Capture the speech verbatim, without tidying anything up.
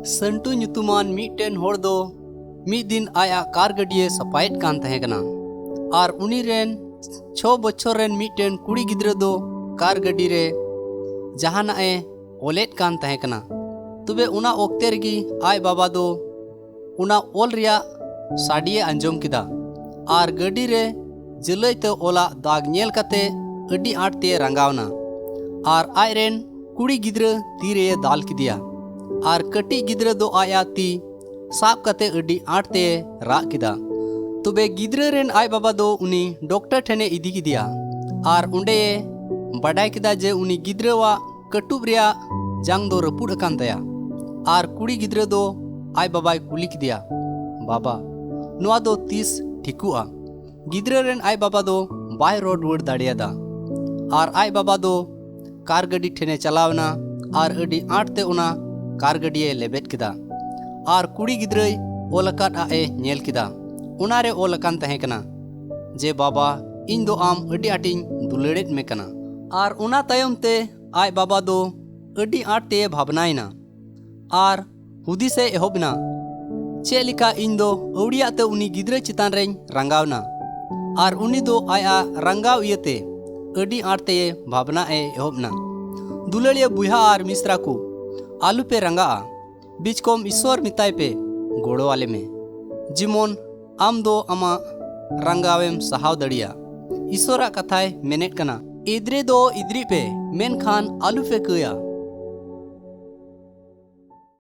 ᱥᱟᱹᱱᱴᱩ ᱧᱩᱛᱩᱢᱟᱱ ᱢᱤᱫᱴᱮᱱ ᱦᱚᱲ ᱫᱚ ᱢᱤᱫ ᱫᱤᱱ ᱟᱡᱟᱜ ᱠᱟᱨ ᱜᱟᱹᱰᱤᱭᱮ ᱥᱟᱯᱷᱟᱭᱮᱫ ᱠᱟᱱ ᱛᱟᱦᱮᱸ ᱠᱟᱱᱟ᱾ ᱟᱨ ᱩᱱᱤ ᱨᱮᱱ ᱪᱷᱚ ᱵᱚᱪᱷᱚᱨ ᱨᱮᱱ ᱢᱤᱫᱴᱮᱱ ᱠᱩᱲᱤ ᱜᱤᱫᱽᱨᱟᱹ ᱫᱚ ᱠᱟᱨ ᱜᱟᱹᱰᱤ ᱨᱮ ᱡᱟᱦᱟᱱᱟᱜ ᱮ ᱚᱞᱮᱫ ᱠᱟᱱ ᱛᱟᱦᱮᱸ ᱠᱟᱱᱟ᱾ ᱛᱚᱵᱮ ᱚᱱᱟ ᱚᱠᱛᱮ ᱨᱮᱜᱮ ᱟᱡ ᱵᱟᱵᱟ ᱫᱚ ᱚᱱᱟ ᱚᱞ ᱨᱮᱭᱟᱜ ᱥᱟᱰᱮᱭᱮ ᱟᱸᱡᱚᱢ ᱠᱮᱫᱟ᱾ ᱟᱨ ᱜᱟᱹᱰᱤ ᱨᱮ ᱡᱟᱹᱞᱟᱹᱭ ᱛᱮ ᱚᱞᱟᱜ ᱫᱟᱜᱽ ᱧᱮᱞ ᱠᱟᱛᱮ ᱟᱹᱰᱤ ᱟᱸᱴ ᱛᱮ ᱨᱟᱸᱜᱟᱣᱱᱟ᱾ ᱟᱨ ᱟᱡ ᱨᱮᱱ ᱠᱩᱲᱤ ᱜᱤᱫᱽᱨᱟᱹ ᱛᱤ ᱨᱮᱭᱮ ᱫᱟᱞ ᱠᱮᱫᱮᱭᱟ᱾ ᱟᱨ ᱠᱟᱹᱴᱤᱡ ᱜᱤᱫᱽᱨᱟᱹ ᱫᱚ ᱟᱡᱟᱜ ᱛᱤ ᱥᱟᱵ ᱠᱟᱛᱮ ᱟᱹᱰᱤ ᱟᱸᱴ ᱛᱮ ᱨᱟᱜ ᱠᱮᱫᱟ᱾ ᱛᱚᱵᱮ ᱜᱤᱫᱽᱨᱟᱹ ᱨᱮᱱ ᱟᱡ ᱵᱟᱵᱟ ᱫᱚ ᱩᱱᱤ ᱰᱚᱠᱴᱚᱨ ᱴᱷᱮᱱᱮ ᱤᱫᱤ ᱠᱮᱫᱮᱭᱟ᱾ ᱟᱨ ᱚᱸᱰᱮ ᱵᱟᱰᱟᱭ ᱠᱮᱫᱟ ᱡᱮ ᱩᱱᱤ ᱜᱤᱫᱽᱨᱟᱹᱣᱟᱜ ᱠᱟᱹᱴᱩᱵ ᱨᱮᱭᱟᱜ ᱡᱟᱝ ᱫᱚ ᱨᱟᱹᱯᱩᱫ ᱟᱠᱟᱱ ᱛᱟᱭᱟ᱾ ᱟᱨ ᱠᱩᱲᱤ ᱜᱤᱫᱽᱨᱟᱹ ᱫᱚ ᱟᱡ ᱵᱟᱵᱟᱭ ᱠᱩᱞᱤ ᱠᱮᱫᱮᱭᱟ, "ᱵᱟᱵᱟ, ᱱᱚᱣᱟ ᱫᱚ ᱛᱤᱥ ᱴᱷᱤᱠᱚᱜᱼᱟ?" ᱜᱤᱫᱽᱨᱟᱹ ᱨᱮᱱ ᱟᱡ ᱵᱟᱵᱟ ᱫᱚ ᱵᱟᱭ ᱨᱚᱲ ᱨᱩᱣᱟᱹᱲ ᱫᱟᱲᱮᱭᱟᱫᱟ᱾ ᱟᱨ ᱟᱡ ᱵᱟᱵᱟ ᱫᱚ ᱠᱟᱨ ᱜᱟᱹᱰᱤ ᱴᱷᱮᱱᱮ ᱪᱟᱞᱟᱣ ᱮᱱᱟ ᱟᱨ ᱟᱹᱰᱤ ᱟᱸᱴ ᱛᱮ ᱚᱱᱟ ᱠᱟᱨ ᱜᱟᱹᱰᱤᱭᱮ ᱞᱮᱵᱮᱫ ᱠᱮᱫᱟ᱾ ᱟᱨ ᱠᱩᱲᱤ ᱜᱤᱫᱽᱨᱟᱹᱭ ᱚᱞ ᱟᱠᱟᱫ ᱟᱜ ᱮ ᱧᱮᱞ ᱠᱮᱫᱟ᱾ ᱚᱱᱟᱨᱮ ᱚᱞ ᱟᱠᱟᱱ ᱛᱟᱦᱮᱸ ᱠᱟᱱᱟ ᱡᱮ, "ᱵᱟᱵᱟ, ᱤᱧ ᱫᱚ ᱟᱢ ᱟᱹᱰᱤ ᱟᱸᱴᱤᱧ ᱫᱩᱞᱟᱹᱲᱮᱫ ᱢᱮ ᱠᱟᱱᱟ᱾" ᱟᱨ ᱚᱱᱟ ᱛᱟᱭᱚᱢ ᱛᱮ ᱟᱡ ᱵᱟᱵᱟ ᱫᱚ ᱟᱹᱰᱤ ᱟᱸᱴ ᱛᱮ ᱵᱷᱟᱵᱽᱱᱟᱭᱮᱱᱟ᱾ ᱟᱨ ᱦᱩᱫᱤᱥᱮ ᱮᱦᱚᱵ ᱮᱱᱟ, "ᱪᱮᱫ ᱞᱮᱠᱟ ᱤᱧ ᱫᱚ ᱟᱹᱣᱲᱤᱭᱟᱜ ᱛᱮ ᱩᱱᱤ ᱜᱤᱫᱽᱨᱟᱹ ᱪᱮᱛᱟᱱ ᱨᱮᱧ ᱨᱟᱸᱜᱟᱣ ᱮᱱᱟ?" ᱟᱨ ᱩᱱᱤ ᱫᱚ ᱟᱡᱟᱜ ᱨᱟᱸᱜᱟᱣ ᱤᱭᱟᱹᱛᱮ ᱟᱹᱰᱤ ᱟᱸᱴ ᱛᱮ ᱵᱷᱟᱵᱽᱱᱟ ᱮ ᱮᱦᱚᱵ ᱮᱱᱟ᱾ ᱫᱩᱞᱟᱹᱲᱤᱭᱟᱹ ᱵᱚᱭᱦᱟ ᱟᱨ ᱢᱤᱥᱨᱟ ᱠᱚ, ᱟᱞᱚᱯᱮ ᱨᱟᱸᱜᱟᱜᱼᱟ᱾ ᱵᱤᱪᱠᱚᱢ ᱤᱥᱥᱚᱨ ᱢᱮᱛᱟᱭ ᱯᱮ, ᱜᱚᱲᱚ ᱟᱞᱮ ᱢᱮ, ᱡᱮᱢᱚᱱ ᱟᱢ ᱫᱚ ᱟᱢᱟᱜ ᱨᱟᱸᱜᱟᱣᱮᱢ ᱥᱟᱦᱟᱣ ᱫᱟᱲᱮᱭᱟᱜ᱾ ᱤᱥᱥᱚᱨᱟᱜ ᱠᱟᱛᱷᱟᱭ ᱢᱮᱱᱮᱫ ᱠᱟᱱᱟ, ᱮᱫᱽᱨᱮ ᱫᱚ ᱮᱫᱽᱨᱤᱜ ᱯᱮ, ᱢᱮᱱᱠᱷᱟᱱ ᱟᱞᱚᱯᱮ ᱠᱟᱹᱭᱟ᱾